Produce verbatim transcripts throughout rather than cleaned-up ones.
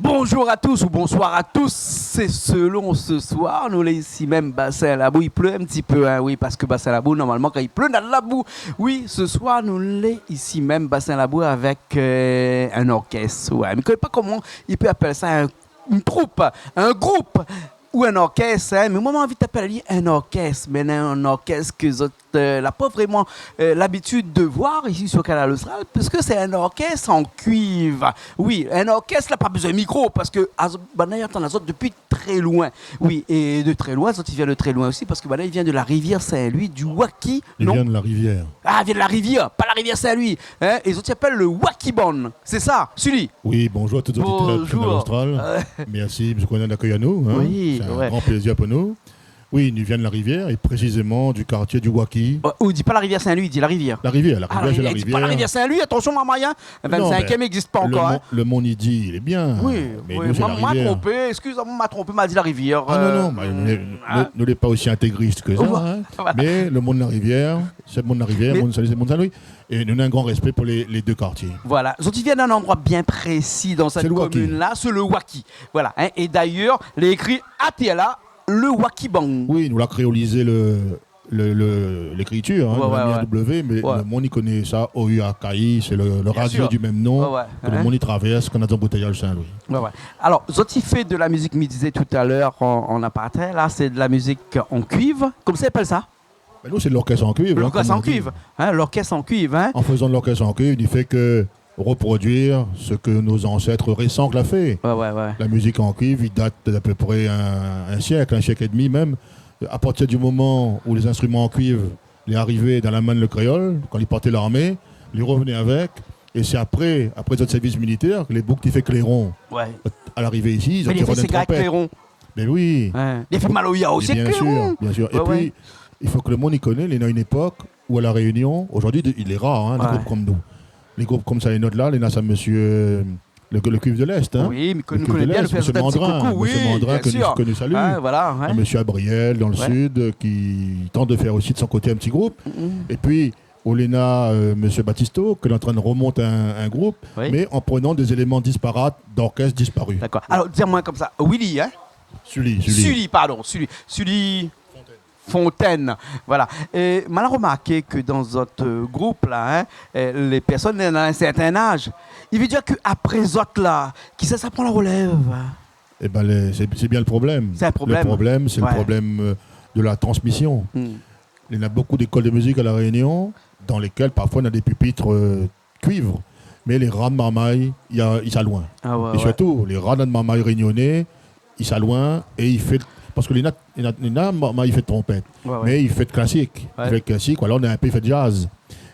Bonjour à tous ou bonsoir à tous, c'est selon ce soir, nou lé isi mèm Bassin Labou, i plé in ti pé, hein, oui, parske Bassin Labou, normalman, kan i plé, na labou. Oui, ce soir, nou lé isi mèm Bassin Labou avèk, euh, in orkès, ouais. Mi koné pa koman i pé apèl sa, in, in troup, in group ou in orkès, hein, mé moin, moin la anvi apèl ali in orkès, mé in orkès ke zot, euh, la pa vréman, euh, labitid de voir isi sur Kanal Austral, puiske sé in orkès an kuiv. Oui, in orkès la pa bezoin mikro, parske az-, banna i antann azot dopi trè loin. Oui, é de trè loin, zot i vien de trè loin osi, parske banna i vien de la Rivière Saint-Louis, du Waki, non ? I vien de la rivièr. Ah, i vien de la rivièr, pa la Rivière Saint-Louis, hein, é zot i apèl le Waki Band, sé sa, Sully ? Oui, bonjour à tous les auditeurs de Kanal Austral. Bonjour. Euh. Merci, monsieur Conan, d'accueillir à nous, hein. Oui, ouais. C'est un grand plaisir pour nous. Oui, nou vien de la rivièr, é présiséman du kartié du Waki. Euh, ou di pa la Rivière Saint-Louis, di la rivièr. La rivièr, la rivièr, sé la rivièr. Ah, la rivièr, di pa la Rivière Saint-Louis, atansion, marmay, hein. Non, mé le mo-, le moun i di, lé bien. Vingt-cinquième existent pas encore, hein. Oui, mé nou, sé la rivièr. Moin, moin la tronpé, excusez-moi, moin la tronpé, ma di la rivièr. Ah non, non, mé nou, nou, nou lé pa osi intégristes que ça, hein. Voilà. Mé le moun la rivièr, sé le moun la rivièr, moun Saint-Louis, sé le moun Saint-Louis. É nou néna in gran respé pou lé, lé dé kartié. Voilà. Zot i vien d'in landroi bien prési dan sèt komine-la, sé le Waki. Sé le Waki. Voilà, hein. É d'ayèr, lé ékri atèr la, le Waki Band. Oui, nou la kréolizé le, le, le, lékritir, hein, nou la mi in W, mé le moun i koné sa, O U A K I, sé le, le radio du mèm non, ke le moun i travèrs, kan na zanboutèyaz Saint-Louis. Bien sûr. Ouais, ouais. Ouais, ouais. Alor, zot i fé de la mizik, mi dizé talèr an, an aparté, la, sé de la mizik an kuiv. Koman i apèl sa ? Ben, nou, sé lorkès an kuiv, hein, comme on dit. Lorkès an kuiv, hein, lorkès an kuiv, hein. En faisant de l'orchestre en cuivre, i fé ke reproduire ce que nos ancêtres récents la fait. Ouais, ouais, ouais. La mizik an kuiv, i dat d'à peu près un, un siècle, un siècle et demi même. À partir du moment où les instruments en cuivre lé arivé dan la min le kréol, kan li parté larmé, li revné avèk, é sé apré, apré zot sèrvis militèr, ke lé boug té fé kléron. Ouais. A larivé isi, zot té rod in tronpèt. Mé li fé séga avèk kléron. Ben oui. Ouais. Li fé maloya osi avèk kléron. É bien sûr, bien sûr. Ouais, ouais. É pi, i fo ke le moun i koné, néna in épok ou a La Réunion, zordi, lé rar, hein, lé group konm nou. Lé group konm sa, lé not la, néna sa mésyé, euh, le, le Cuivre de l'Est, hein. Oui, mé ke nou koné bien, nou fé azot in ti koukou, oui, bien sûr. Mésyé Mandrin, ke nou, ke nou salu. Ouais, voilà, ouais. Mésyé Abriel, dan le sud, euh, ki tant de fèr osi de son koté in ti group. Mm. É pi, ou néna, euh, mésyé Batisto, ke lé antrin de remont in, in group, mé an prenan dé zéléman disparat d'orkès disparu. D'accord. Alor, di amoin konmsa, Willy, hein ? Sully, Sully. Sully, pardon, Sully. Sully Fontaine. Fontaine, voilà. É ma la romarké ke dan zot, euh, group la, hein, euh, lé pèrsone néna in sèrtin az. I vé dir ke apré zot la, kisa sa pran la relèv ? Eh ben, le, sé, sé bien le problème. Sé in problèm. Le problème, sé le problème, euh, de la transmission. Hmm. Néna bonpé d'ékol de mizik a La Rénion, dan lékèl parfoi néna dé pipit, euh, kuiv, mé lé rad marmay, i a, i sa loin. Ah ouais, ouais. É sirtou, lé rad marmay rényoné, i sa loin, é i fé, parske néna, néna, néna marmay i fé tronpèt, mé i fé klasik. Ouais. I fé klasik, ou alor néna in pé i fé jazz.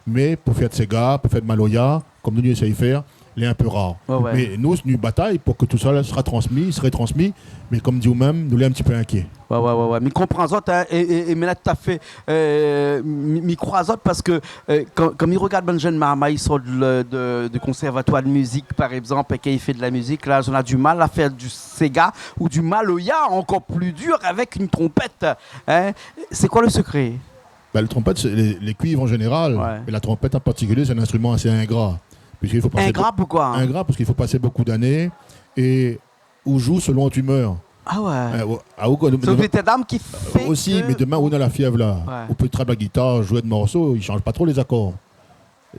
Mé pou fé séga, pou fé maloya, konm nou, nou éséy fé, lé in pé rar. Ouais, ouais. Mé nou, nou batay pou ke tout sa la sra transmi, sra transmi, mé konm di ou mèm, nou lé in ti pé inkié. Ouais, ouais, ouais, ouais. Mi konpran azot, hein, é, é, é mi lé toutafé, euh, mi, mi kroi azot parske, euh, kan, kan mi rogard bann jenn marmay i sort de, de, de konservatoi de mizik, par égzanp, é ke i fé de la mizik, la, zot néna du mal a fé du séga ou du maloya, ankor pli dir, avèk in tronpèt, hein. Sé koi le sekré ? Ben, le tronpèt, sé lé, lé kuiv an zénéral, é la tronpèt an partikilié, sé in instriman asé ingra. Puiske i fo pasé... Ingra, pou koi ? Ingra, parske i fo pasé bonpé d'ané é ou zoué selon out imèr. Ah ouais. Euh, ou, ah, ou, Sof lé té dam ki fé osi, ke mé domin, ou néna la fièv la, ou pé trap la gitar, zoué de morso, i sanz pa tro lé zakor.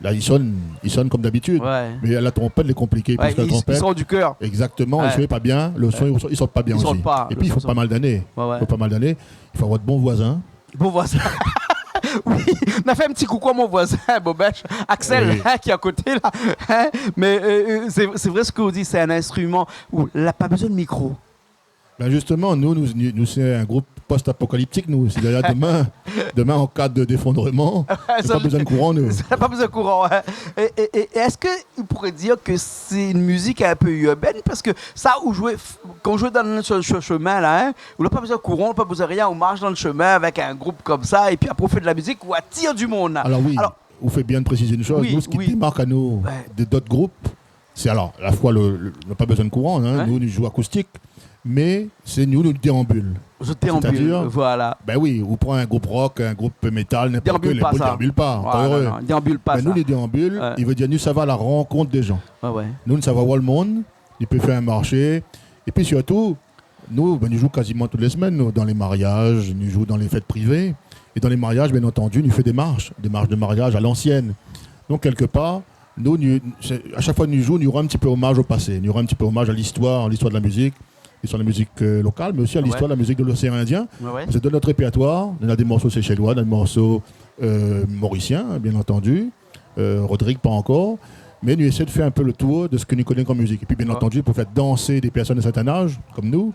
La, i sonn, i sonn konm dabitid. Ouais. Mé la tronpèt, lé konpliké, parske la tronpèt, i sort du kèr. Exactement, i sort pa bien, le son, i sort pa bien osi. I sort pa, le son. É pi, i fo pa mal d'ané. Ouais, ouais. I fo pa mal d'ané. I fo avoir de bon voizin. Bon, voilà. Oui, nou fé in ti koukou a mon voizin, Bobèch, Axel, hein, ki lé a koté la. Hein, mé, euh, euh, sé, sé vré sak ou di, sé in instriman ou la pa bezoin de mikro. Ben zistoman, nou, nou, nou, nou, sé in group post-apokaliptik, nou. Sétadir domin, domin, an ka d'éfondreman, nou la pa bezoin kouran, nou. Nou la pa bezoin kouran, hein. É, é, é, é èske ou pouré dir ke sé in mizik in pé irbèn ? Parske sa, ou zoué, kan ou zoué dan, sur, sur shemin la, hein, ou la pa bezoin kouran, pa bezoin rien, ou marsh dan le shemin avèk in group konmsa, épi apré ou fé de la mizik, ou atir du moun. Alor oui, ou fé bien de présizé in shoz. Oui, oui. Nou, sak i démark anou de d'ot group, sé alor, la foi, le, le, nou la pa bezoin de kouran, hein. Ouais. Nou, nou zoué akoustik. mé sé nou, nou déanbil. Zot déanbil, voilà. Sétadir, bin oui, ou pran in group rock, in group métal, ninport kèl, i déanbil pa, i déanbil pa, pa éré. Mé nou, nou déanbil, i vé dir nou sava a la rankont dé jan. Nou, nou sava oir lo moun, nou pé fé in marshé. Épi sirtou, nou, bin, nou zoué kaziman tout lé semèn, nou, dan lé mariaz, nou zoué dan lé fèt privé. É dan lé mariaz, bien antandi, nou fé dé marsh, dé marsh de mariaz a lansièn. Donk, kèlkepar, nou, nou, sé, a shak foi nou zoué, nou rann in ti pé omaz o pasé, nou rann in ti pé omaz a listoir, listoir de la mizik, listoir de la mizik, euh, lokal, mé osi a listoir de la mizik de l'Océan Indien. Parske dan nout répèrtoir, nou na dé morso séshèlois, nou na dé morso, euh, morisien, bien antandi. Euh, Rodrigue, pa ankor. Mé nou éséy fé in pé lo tour de sak nou koné kom mizik. Épi, bien antandi, pou fé dansé dé pèrsone de sèrtin az, kom nou,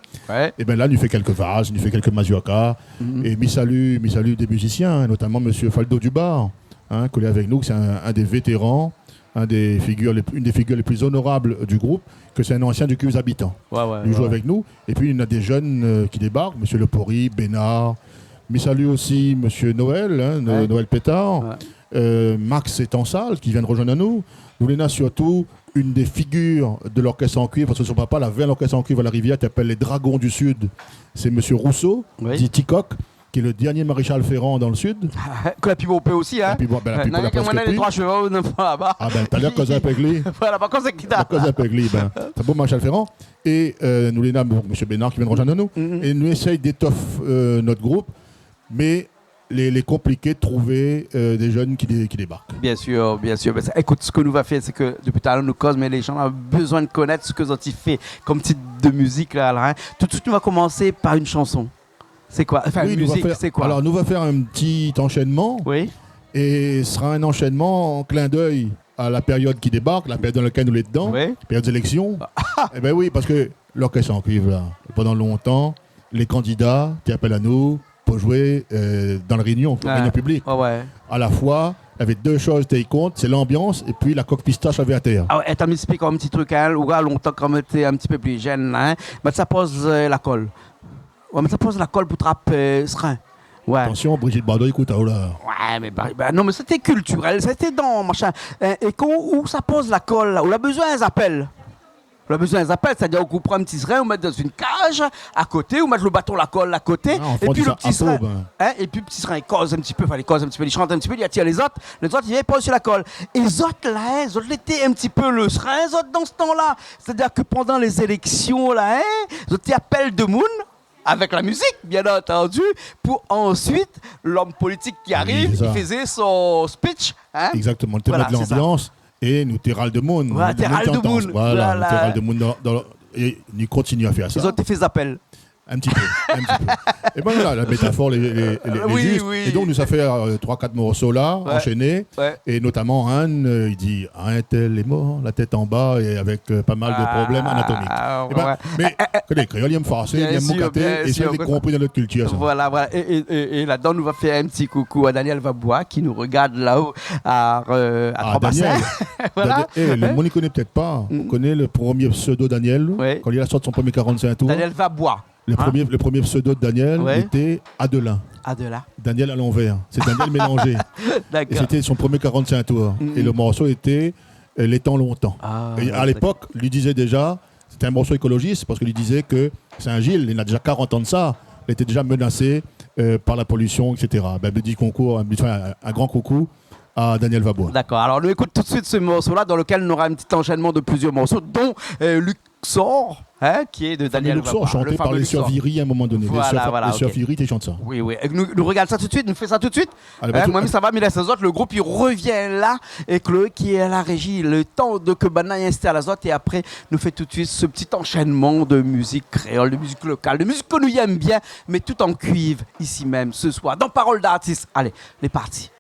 ébin la, nou fé kèlk vals, nou fé kèlk mazurka. É mi sali, mi sali dé mizisien, notaman mésyé Faldo Dubar, hein, ki lé avèk nou, sé in, in dé vétéran, in dé figir lé, inn dé figir lé pli onorab di group, ke sé in ansien di Cuves Habitants. Li zoué avèk nou. Épi, nou na dé jenn, euh, ki débark, mésyé Le Pori, Bénard. Mi sali osi mésyé Noël, hein, No-, Noël Pétard. Euh, Max Étansal, ki vien rozoinn anou. Nou néna sirtou inn dé figir de l'orchestre en cuivre, parske son papa lavé in orchestre en cuivre a La Rivière, té apèl les Dragons du Sud. Sé mésyé Rousseau, dit Tikok, ki lé lo dernié maréshal Ferrand dan lo Sud. Ke la pi bonpé osi, hein. La pi bon, bin, la pi, la prèsk pi. Néna troi shevèl, néna laba. Ah bin, talèr, koz avèk li. Voilà, pa koz avèk li. Koz avèk li, bin. Sé in bon maréshal Ferrand. É, euh, nou néna, bon, mésyé Bénard ki vien rozoinn anou. É nou éséy d'étof, euh, nout group. Mé lé, lé konpliké de trouvé, euh, dé jenn ki dé-, ki débark. Bien sir, bien sir. Bin, sa, ékout, sak nou va fé, sé ke dopi talèr nou koz, mé lé jan la bezoin de konèt sak zot i fé kom tit de mizik la, la, hein. Tout de suite, nou va komansé par in shanson. Sé koi ? Anfin, in mizik, sé koi ? Oui, nou va fé, alor, nou va fé in ti anshènman. Oui. É sra in anshènman an klin d'èy a la périod ki débark, la périod dan lakèl nou lé dedan, périod zéléksion. Ébin oui, parske l'orchestre en cuivre la, pandan lontan, lé kandida té apèl anou pou zoué, euh, dan la réinion, réinion piblik. A la foi, navé dé shoz té i kont, sé lanbians épi la kok pistash lavé atèr. Ah ouais, atann, mi ésplik aou in ti truk, hein, ou la lontan kan mi té in ti pé pli jenn, hein, mi té sa poz, euh, la kol. Ouais, mi té sa poz la kol pou trap, euh, srin. Ouais. Atansion, Brigitte Bardot i ékout aou la. Ouais, mé ba, ba, non, mé sété kiltirèl, sété dan, mashin. Hein, é kan ou sa poz la kol la, ou la bezoin in zapèl. Ou la bezoin in zapèl, sétadir ou pran in ti srin, ou mèt dan in kaz a koté, ou mèt lo baton la kol a koté, épi lo ti srin, hein, épi ti srin i koz in ti pé, anfin, i koz in ti pé, i shant in ti pé, i atir lézot, lézot i vien poz si la kol. É zot la, hein, zot lété in ti pé lo srin, zot, dan se tan la. Sétadir ke pandan lé zéléksion la, hein, zot té apèl demoun, avèk la mizik, bien antandi, pou ansuit l'homme politique ki ariv, i fézé son speech, hein. Exactement. Voilà, sé sa. Té mèt lanbians é nou té ral demoun. Voilà, nou té ral demoun. Voilà, nou té ral demoun dan, dan, é nou kontinié a fé sa. Zot té fé zapèl. In ti pé, in ti pé. É bin voilà, la métafor lé, lé, lé, lé zis. Oui, oui. É donk nou sa fé, euh, troi, kat morso la, anshéné. Ouais. É notaman, hein, euh, i di, ah, in tèl lé mor, la tèt anba, é avèk, euh, pa mal de problèm anatomik. Ah, ouais. Mé, koné, kréol i èm farsé, i èm moukaté, é sa lé konpri dan nout kiltir, sa. Voilà, voilà. É, é, é, é ladan, nou va fé in ti koukou a Daniel Vabois, ki nou rogard la-o, a, euh, a Troi-Bassin. Daniel. Voilà. Daniel, é, lo moun i koné pétèt pa. Ou koné lo promié pseudo Daniel, kan li la sort son promié karant-sink tour ? Daniel Vabois. Lo promié, lo promié pseudo de Daniel lété Adelin. Adelin. Daniel à l'envers. Sé Daniel mélanzé. D'accord. É sété son promié karant-sink tour. É lo morso lété, euh, Létan lontan. Ah, d'accord. É a lépok, li dizé déza, sété in morso ékolojis, parske li dizé ke Saint-Gilles, li na déza karant an de sa, li lété déza ménasé, euh, par la polision, et cetera. Bin, mi di konkou, mi fé in, in gran koukou a Daniel Vabois. D'accord. Alors, nou ékout tout de suite ce morceau-là, dans lequel on aura un petit enchaînement de plusieurs morceaux, dont, euh, Luxor, hein, qui est de Daniel Vabois, shanté par les sœurs Viry à un moment donné. Voilà, voilà, ok. Les sœurs, les sœurs Viry té i shant sa. Oui, oui. É nou, nou rogard sa tout de suite, nou fé sa tout de suite. Allez, bah, tout, hein, moin, sa va, mi lès azot, lo group i revien la, é Chloé ki lé a la régie, lo tan de ke banna i instal azot, é apré, nou fé tout de suite ce petit enchaînement de musique créole, de musique locale, de musique ke nou i èm bien, mais tout en cuivre, ici même, ce soir, dans Parole d'artiste. Allez, lé parti.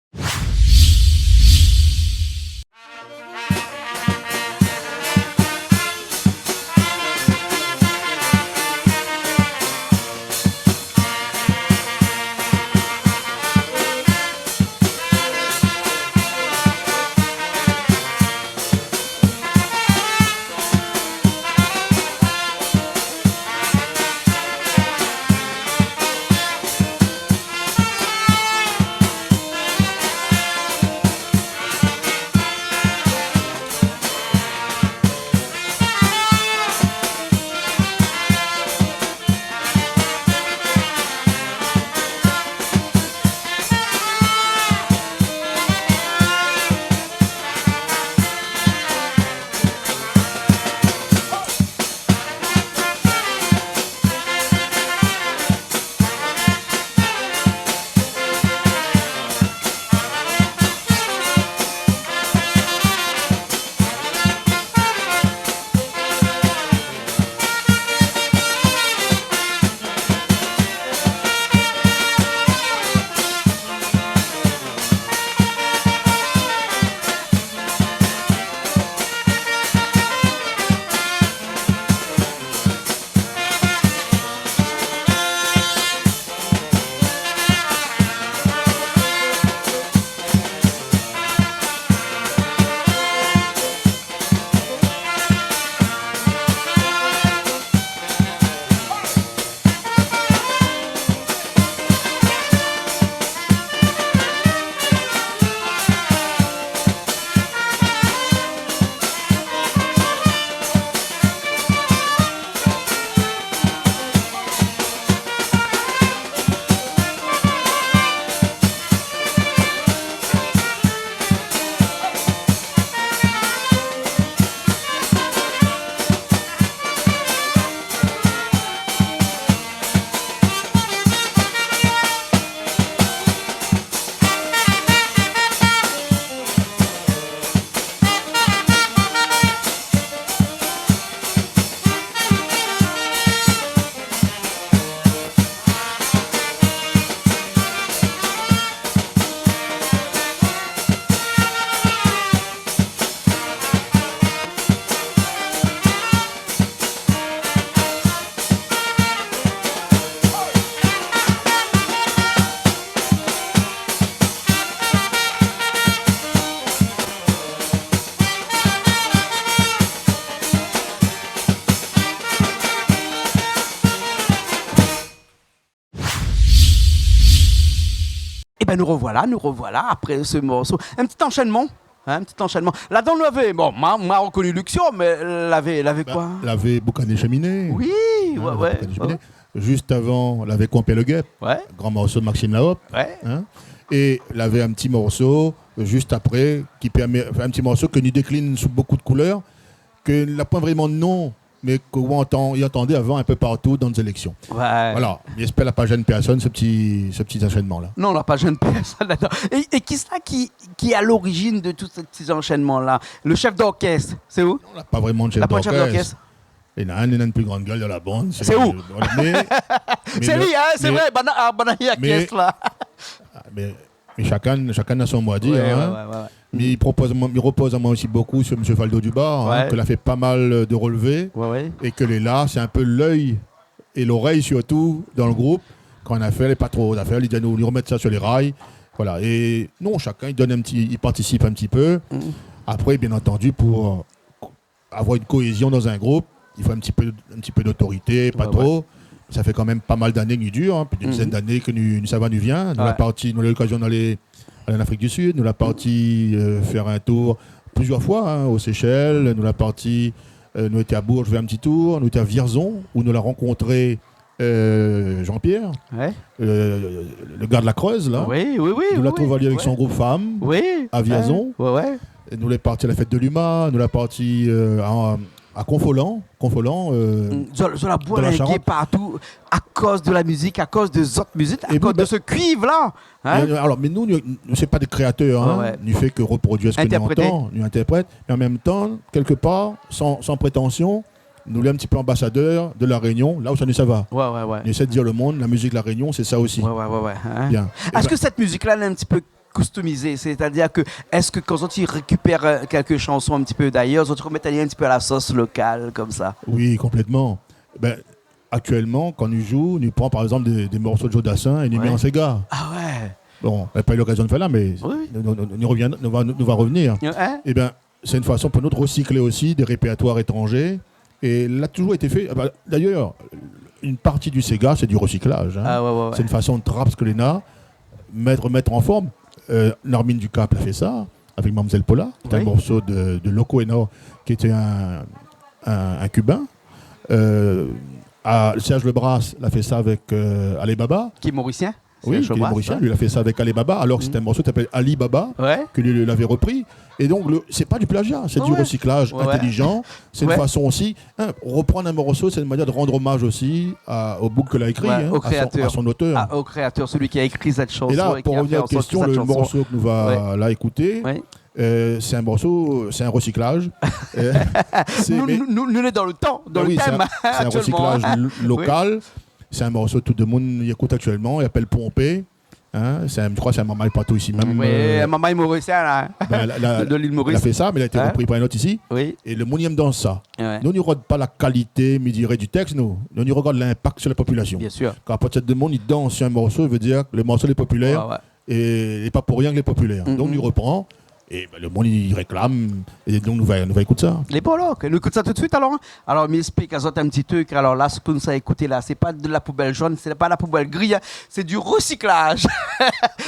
É nou rovoila, nou rovoila apré se morso. In ti anshènman, in, in ti anshènman. Ladan nou lavé, bon, ma, ma la rokoni Luxior, mé lavé, lavé koi ? Lavé Boukané Shèminé. Oui, oué, oué. Boukané Shèminé. Zis avan, lavé Konpèr Le Guêpe, gran morso de Maxime Laop. É lavé in ti morso, zis apré, ki pèrmé, anfin, in ti morso ke nou dékline sou bonpé de koulèr, ke la poin vréman de non, mé ke ou antann, i antandé avan in pé partou dan lé zéléksion. Voilà. Mi éspèr la pa zèn pèrsone, se ti, se ti anshènman-la. Non, la pa zèn pèrsone ladan. É, é kisa ki, ki lé a lorizin de tout se ti anshènman-la ? Le chèf d'orkès, sé ou ? Non, la pa vréman de chèf d'orkès. La pa de chèf d'orkès. Néna inn, néna inn pli gran guèl dan la bann, sé li, in, sé vré, banna, ah, banna i akès la. Mé shakinn, shakinn na son mo a dir, in. Oué, oué, oué. Mé mi ropoz amoin, mi ropoz amoin osi bonpé sur Monsieur Faldo Dubar, in, ke la fé pa mal de rolvé, é ke lé la, sé in pé l'œil é l'orèy sirtou dan le group. Kan néna in afèr lé pa tro, in afèr, li di anou, li romèt sa sur lé ray. Voilà. É non, shakinn i done in ti, i partisip in ti pé. Apré, bien antandi, pou avoir in koézion dan in group, i fo in ti pé, in ti pé d'otorité, pa tro. Sa fé kan mèm pa mal d'ané ke nou dur, in, pli d'in dizèn d'ané ke nou, nou sava, nou vien. Nou la parti, nou la u lokazion d'alé an Afrik di Sid, nou la parti, euh, fèr in tour plizièr foi, in, o Séchèl, nou la parti, euh, nou lété a Bourges fé in ti tour, nou lété a Vierzon, ousa nou la rankontré euh, Jean-Pierre, euh, le gars de la Creuse, la. Oui, oui, oui. Nou la trouv ali avèk son group Femme, a Vierzon. É nou lé parti a la fèt de l'Uma, nou la parti, euh, a, a Confolens, Confolens, euh, dan la Charente. Zot, zot la bolingué partou akoz de la mizik, akoz de zot mizik, akoz de se kuiv-la, in. Mé, euh, alor, mé nou, nou, nou sé pa dé kréatèr, in. Nou fé ke roproduir sak nou antann, nou intèrprèt. Mé an mèm tan, kèlkepar, san, san prétansion, nou lé in ti pé anbasadèr de La Rényon, la ousa nou sava. Nou éséy dir le monn, la mizik La Rényon, sé sa osi. Bien. Èske sèt mizik-la, èl lé in ti pé kostomizé ? Sétadir ke, èske kan zot i rékipèr, euh, kèk shanson in ti pé d'ayèr, zot i romèt ali in ti pé a la sos lokal, konmsa ? Oui, konplètman. Bin, aktièlman, kan nou zoué, nou pran par égzanp dé, dé morso de Joe Dassin é nou mèt an séga. Ah oué. Bon, nou la pa u lokazion de fèr la, mé nou, nou, nou, nou revien, nou va, nou va revenir. Ébin, sé in fason pou nou de resiklé osi dé répèrtoir étranzé. É la touzour été fé. Ah ba, d'ayèr, in parti du séga, sé du resiklaz, in. Ah oué, oué, oué. Sé in fason de trap sak néna, mèt, mèt an form. Euh, Normine Ducap la fé sa, avèk Mamzelle Paula, ki té in morso de, de Loco Enor, ki té in, in, in Kibin. Euh, a, Serge Lebras la fé sa avèk, euh, Ali Baba. Ki lé morisien. Oui, ki lé morisien, li la fé sa avèk Ali Baba, alor ke sé in morso ki s'apèl Ali Baba, ke li, li lavé repri. É donk, le, sé pa du plagiat, sé du resiklaz intélizan. Sé in fason osi, in, reprann in morso, sé in manièr de rann omaz osi a, o boug ke la ékri, in, a son, a son otèr. Au créateur, celui qui a écrit cette chanson et qui a fait en sorte que cette chanson... É la, pou revenir a la késtion, le morso ke nou va la ékouté, euh, sé in morso, sé in resiklaz. Euh, sé, nou, mé nou, nou, nou lé dan le tan, dan le tèm, aktièlman. Sé in, sé in resiklaz lo-, lokal. Sé in morso tout demoun i ékout aktièlman, i apèl Pompé. In, sé in, mi kroi sé in marmay partou isi mèm, euh, in marmay morisien, la, de l'île Maurice. Bin, la, la, la fé sa, mé la été repri par in ot isi. Oui. É le moun i èm dans sa. Nou, nou rogard pa la kalité, mi diré, du tèks, nou. Nou, nou rogard l'inpak sur la populasion. Bien sûr. Kan partir demoun i dans sur in morso, i vé dir ke le morso lé popilèr. É, é pa pou rien ke lé popilèr. Donk, nou repran. É bin, le moun i réklam, é donk nou va, nou va ékout sa. Lé bon, alor, ke nou ékout sa tout de suit, alor, in. Alor, mi ésplik azot in ti trik. Alor la, sak nou sa ékouté la, sé pa de la poubèl zone, sé pa la poubèl gri, in, sé du resiklaz.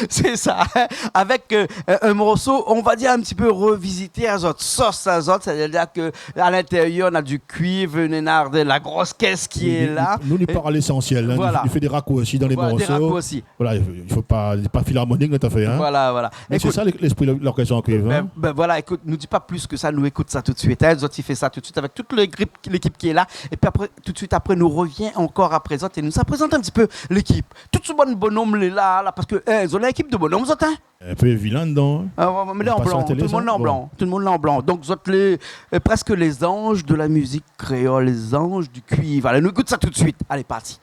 Sé sa, in. Avèk, euh, in, in morso, on va dir, in ti pé revizité a zot sos, a zot, sétadir ke a l'intérieur, néna du kuiv, néna de la gros kès ki lé la. Oui, nou, nou, nou, nou par a lésansièl, in, nou, nou fé dé rakoursi dan lé morso. Voilà, dé rakoursi. Voilà, i fo, i fo pa, pa filarmonik, nout afèr, in. Voilà, voilà. Mé sé sa, lé-, léspri lor-, lorkès an kuiv, in. Bin, bin voilà, ékout, nou di pa plis ke sa, nou ékout sa tout de suit, in. Zot i fé sa tout de suit avèk tout le grip, lékip ki lé la. É pi apré, tout de suit apré, nou revien ankor apré zot é nou sa prézant in ti pé lékip. Tout se bann bonom lé la, la, parske, in, zot lé in ékip de bonom, zot, in. In pé vilin dedan, in. Ah oué, oué, mé lé an blan, tout le moun lé an blan. Tout le moun lé an blan. Donk, zot lé, euh, prèsk lé zanz de la mizik kréol, lé zanz du kuiv. Alé, nou ékout sa tout de suit. Alé, parti.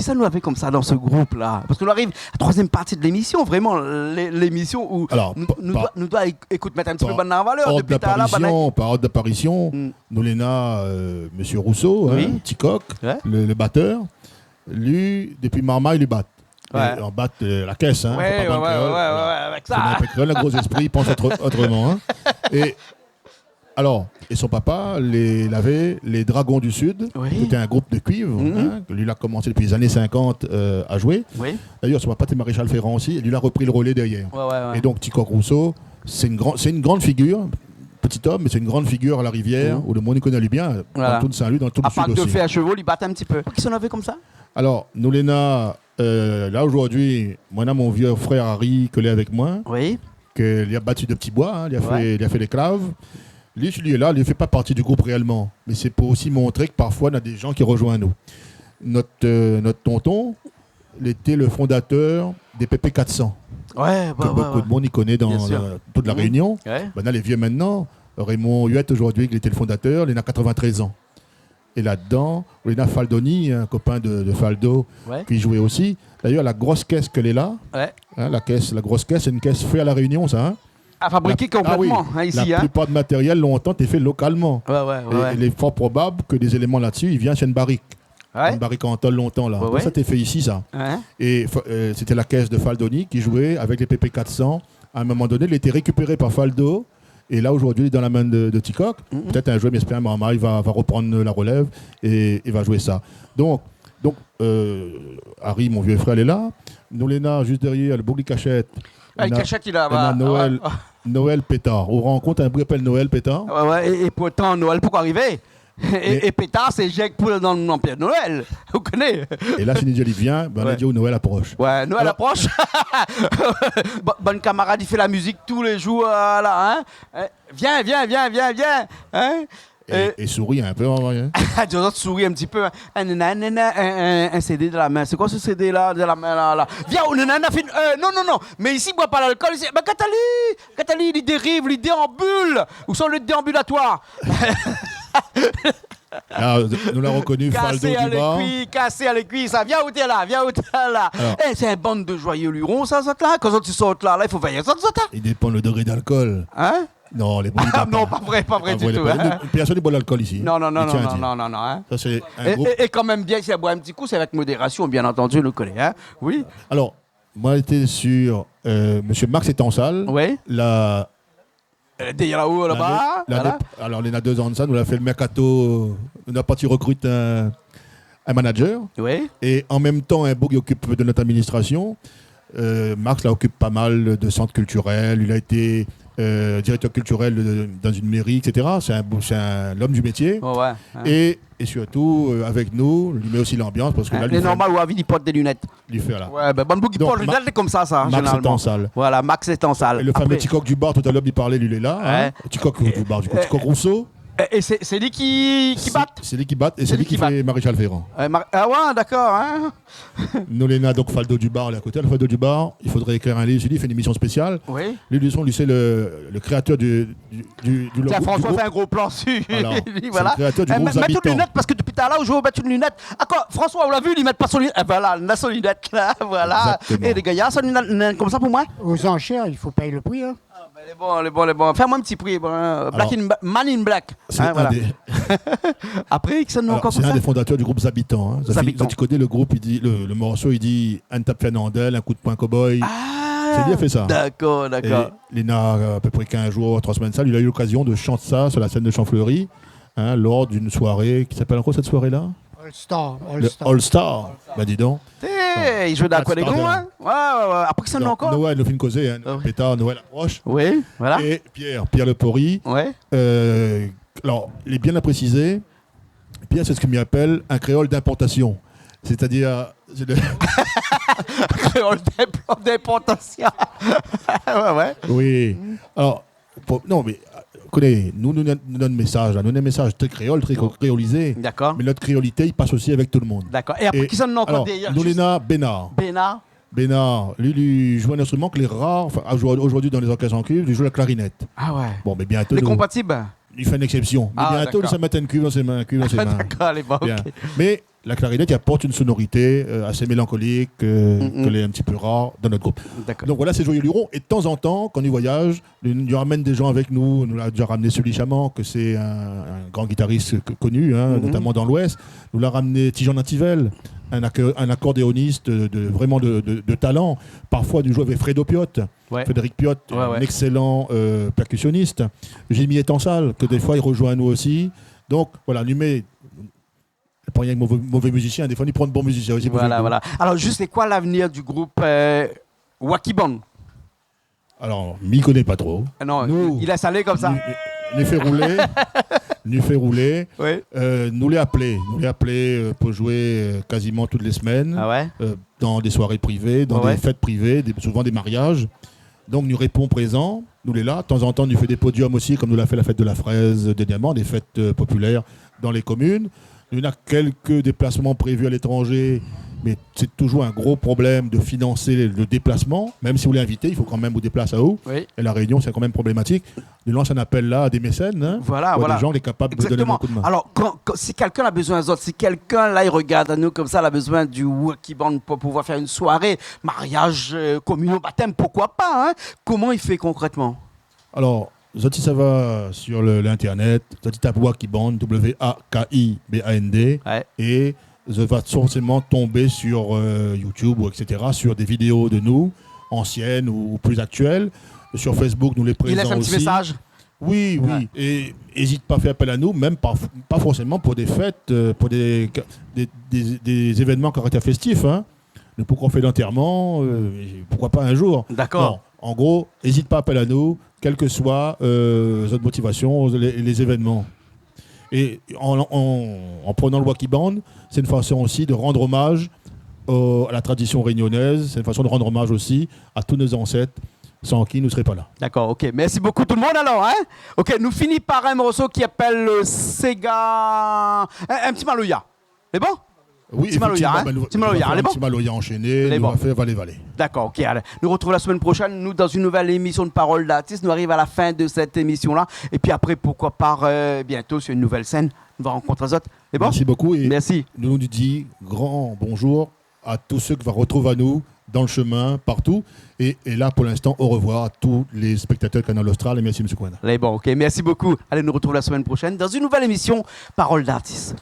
Kisa nou lavé konmsa dan se group-la ? Parske nou ariv a la troizièm parti de lémisyon, vréman, lé-, lémisyon ousa nou, nou doi, nou doi ék-, ékout, mèt in ti pé bann-la an valèr. Par ord d'aparition, par ord d'aparition, nou néna, euh, Mésyé Rousseau, hein, Tikok, le, le batteur. Li, dépi marmay, li bat. Li bat, euh, la kès, hein, fo pa bann kréol, voilà. Avèk sa. Sé in pé kréol, in gro zéspri, i pans otr-, otroman, hein. É alor, é son papa, lé, lavé lé Dragons du Sud, qui était un groupe de cuivre, hein, ke li la komansé dépi lé zané sinkant, euh, a zoué. D'ayèr, son papa té maréshal Ferrand osi, é li la repri le relais dèryèr. É donk, Tikok Rousseau, sé in gran, sé in gran figir, pti om, mé sé in gran figir a La Rivière, ousa le moun i koné ali bien, dan tout Saint-Louis, dan tout le Sud osi. A par de fé a sheval, li bat in ti pé. Kisa nou lavé konmsa ? Alor, nou néna, euh, la, zordi, moin néna mon vié frèr Harry, ke lé avèk moin, ke li la bat de pti boi, hein, li la fé, li la fé léklav. Li, li lé la, li fé pa parti du group réèlman, mé sé pou osi montré ke parfoi, néna dé jan ki rozoinn anou. Nout, euh, nout tonton, li lété le fondatèr dé Pépé quatre cents, ke bonpé de moun i koné dan tout La Rényon. Bin, néna lé vié mintnan, Raymond Huet, zordi, li lété le fondatèr, li néna quatre-vingt-treize an. É ladan, néna Faldoni, in kopin de, de Faldo, ki zoué osi. D'ayèr, la gro kès ke lé la, hein, la kès, la gro kès, sé in kès fé a La Rényon, sa, hein. A fabriké konplètman, hein, isi, hein. La, ah oui, la plipar de matéryèl, lontan, té fé lokalman. É, é lé for probab ke dé zéléman la-dsi i vien d'in barik. In barik an tol lontan, la. Donk sa, té fé isi, sa. É fo-, euh, sété la kès de Faldoni ki zoué avèk lé Pépé quatre cents. A in moman doné, li lété rékipéré par Faldo. É la, zordi, li lé dan la min de, de Tikok. Pétèt in zour, mi éspèr, marmay va, va reprann la relèv é, é va zoué sa. Donk, donk, euh, Harry, mon vié frèr, lé la. Nou néna, zis dèryèr, le boug li kashèt. Ah, li kashèt, li la, néna Noël, Noël Pétard. Ou rankont in boug i apèl Noël Pétard ? Ouais, ouais, é, é pourtan, Noël pankor arivé. É, é Pétard, sé Jack pou dan, dan Père Noël. Ou koné ? É la, si li di, li vien, bin, li di, oh, Noël aprosh. Ouais, Noël aprosh. Alor, bon, bann kamarad i fé la mizik tou lé zour, euh, la, hein. Hein ? Vien, vien, vien, vien, vien, hein ? É, é souri in pé, hein. Di azot souri in ti pé, hein. In, in, in, in, in, in, in CD dan la min. Sé koi se CD la, dan la min la, la ? Vien, ou néna, néna fine, euh, non, non, non. Mé isi, i boir pa lalkol isi. Bin, kat ali, kat ali, li dériv, li déanbul. Ousa le déanbulatoir ? La, nou la rokoni Faldo Dubar. Kasé a lé kui, kasé a lé kui, sa. Vien ou té la, vien ou té la. Alor. Eh, sé in bann de joyeux lurons, sa, zot la. Kan zot i sort la, la, i fo vèy azot, zot, hein. I dépan le degré d'alkol. Hein ? Non, lé bon, i boir pa. Ah non, pa vré, pa vré ditou, hein. Pèrsone i boir lalkol isi. Non, non, non, non, hein. Sa, sé in group. É, é kan mèm, bien, si i boir in ti kou, sé avèk modérasion, bien antandi, nou koné, hein. Oui. Alor, moin, lété sur, euh, Mésyé Max Étansal. Oui. La, euh, dèryèr la-o, laba, voilà. Alor, néna dé zan de sa, nou la fé le mercato, nou la parti rekrit in, in manager. Oui. É an mèm tan, in boug i okip de nout administrasion. Euh, Max la okip pa mal de sant kiltirèl. Li la été, euh, direktèr kiltirèl de, dan in méri, et cetera. Sé in bo-, sé in om du métié. Ouais, ouais, ouais. É, é sirtou, euh, avèk nou, li mèt osi lanbians parske la, li fé normal, ou la vi, li port dé linèt. Li fé la. Ouais, bin, bann boug i port linèt, lé konmsa, sa, zénéralman. Donk, Ma-, Max Étansal. Voilà, Max Étansal. Apré, le fameux Tikok Dubar, talèr li parl, li lé la, hein. Ouais. Tikok Dubar, du kou, euh, Tikok Rousseau. É, é sé, sé li ki, ki bat ? Sé li ki bat é sé li ki fé Maréchal Ferrand. Euh, Mar-, ah ouais, dakor, hein. Nou néna donk Faldo Dubar, la, a koté. Alor, Faldo Dubar, i fodré ékrir in liv, li fé in émision spésial. Oui. Li, li, son, li, sé le, le kréatèr du, du, du, du logo, du group. Tiens, François, fé in gro plan si li. Voilà. Sé le kréatèr du group Zabitan. Eh, mèt, mèt out linèt, parske dopi talèr, ou zoué pa out linèt. Ankor, François, ou la vi, li mèt pa son linèt. Eh, voilà, li na son linèt, la, voilà. Exactement. É lé gayar, son linèt, linèt konmsa pou moin. Aux enchères, il faut payer le prix, hein. Ah, bin, lé bon, lé bon, lé bon. Fé amoin in ti pri, bon, hein. Black in ba-, Man in Black. Hein, voilà. Alor, sé in dé, apré, kisa nou néna ankor konmsa ? Alor, sé in dé fondatèr du group Zabitan, hein. Zabitan. Zot i koné le group, i di, le, le morso, i di, in tap Fernandel, in kou de poin cowboy. Ah, sé li la fé sa. Dakor, dakor. É li néna, euh, a pé pré kinz zour, troi semèn sa, li la u lokazion de shant sa sur la sèn de Champ Fleuri, hein, lors d'une soirée qui s'appelle encore cette soirée-là ? All Star, All Star. Le All Star. Bin, di donk. Eh, i zoué dan la kour dé gran, hein. Ouais, ouais, ouais. Apré, kisa nou néna ankor ? Noël, nou fine kozé, hein. Ah oui. Pétard, Noël aprosh. Oui, voilà. É Pierre, Pierre Le Pori. Ouais. Euh, alor, lé bien a présizé, Pierre, sé sak mi apèl in kréol d'importasion. Sétadir, sé le kréol d'impor-, d'importasion. Ouais, ouais. Oui. Alor, pou, non, mé, euh, koné, nou, nou, nou, nout mésaz, la, nou, nout mésaz tré kréol, tré kréolizé. Dakor. Mé nout kréolité i pas osi avèk tout le moun. Dakor. É apré, kisa nou néna ankor dèryèr ? É alor, nou, zis nou néna Bénard. Bénard. Bénard, li, li zoué in instriman ke lé rar, anfin, a zour-, zordi dan lé zorkès an kuiv, li zoué la klarinèt. Ah ouais. Bon, mé bientôt, nou, lé konpatib ? Li fé in éksépsion. Ah, dakor. Mé bientôt, nou sa mèt in kuiv dan sé min, in kuiv dan sé min. Dakor, alé, bon, ok. Bien. Mé la klarinèt i aport in sonorité, euh, asé mélankolik, euh, ke lé in ti pé rar dan nout group. Donk voilà, sé Joyeux Luron. É de tanzantan, kan nou voyaz, nou, nou ramèn dé zan avèk nou. Nou la déza ramné Sully Chamand, ke sé in, in gran gitaris ke, koni, in, notaman dan Lwès. Nou la ramné Tijan Nativelle, in ak-, in akordéonis de, de, vréman de, de, de talan. Parfoi, nou zoué avèk Fredo Piot. Frédéric Piot, in ékselan, euh, pèrkisionis. Jimmy Étansal, ke défoi i rozoinn anou osi. Donk voilà, nou mèt, pran rienk mové, mové mizisien, défoi nou pran bon mizisien osi pou zoué. Voilà. Alor, zis, sé koi lavnir du group, euh, Wacky Band ? Alor, mi koné pa tro. Ah non, nou, li lès alé konmsa. Nou, nou fé roulé. Nou fé roulé. Euh, nou lé aplé. Nou lé aplé, euh, pou zoué, euh, kaziman tout lé semèn. Ah ouais ? Euh, dan dé soiré privé, dan dé fèt privé, dé, souvan dé mariaz. Donk nou répon prézan, nou lé la. Tanzantan nou fé dé podium osi, konm nou la fé la fèt de la frèz dèrnièrman, dé fèt, euh, popilèr dan lé komine. Nou néna kèlk déplasman prévu a létranzé, mé sé touzour in gro problèm de finansé le déplasman. Mèm si ou lé invité, i fo kanmèm ou déplas aou. É La Rényon, sé kanmèm problématik. Nou lans in apèl la a dé mésèn, in, pou dé zan lé kapab donn anou in koudmin. Alor, kan, kan, si kèlkin la bezoin azot, si kèlkin la i rogard anou konmsa, la bezoin du Wacky Band pou pouvoir fé in soiré, mariaz, euh, kominion, batèm, poukoi pa, in, koman i fé konkrètman ? Alor, zot i sava sur le, l'internet, zot i tap Wacky Band, W A K I B A N D, é zot va forséman tonbé sur, euh, YouTube ou et cetera, sur dé vidéo de nou, ansièn ou, ou pli aktièl. Sur Facebook, nou lé prézan osi. I lès in ti mésaz ? Oui, oui. É ézit pa fé apèl anou, mèm pa, pa forséman pou dé fèt, euh, pou dé, dé, dé, dé zévènman karaktèr féstif, in. Nou poukoi fé d'antèrman, euh, poukoi pa in zour. Dakor. Bon, an gro, ézit pa apèl anou, kèl ke soi, euh, zot motivasion, lé, lé zévènman. É an, an, an prenan le Wacky Band, sé in fason osi de rann omaz o, a la tradision rényonèz, sé in fason de rann omaz osi a tout nout zansèt, san ki nou sré pa la. Dakor, OK. Mèrsi bokou tout le moun alor, in. OK, nou fini par in morso ki apèl, euh, Séga, in, in ti maloya. Lé bon ? Oui, éfèktivman, in ? Ti maloya, nou va fé in ti maloya anshéné, nou va fé Valé Valé. Dakor, OK, alé. Nou artrouv la semèn proshèn, nou, dan in nouvèl émision de Parole d'artiste. Nou ariv a la fin de sèt émision-la. É pi apré, poukoi pa, euh, bientôt sur in nouvèl sèn, nou va rankont azot. Lé bon ? Mèrsi bokou é nou, nou di gran bonzour a tout sak va artrouv anou dan le shemin, partou. É, é la, pou linstan, au revoir a tout lé spèktatèr Kanal Austral é mèrsi, mésyé Cohen. Lé bon, OK. Mèrsi bokou. Alé, nou artrouv la semèn proshèn dan in nouvèl émision Parole d'artiste.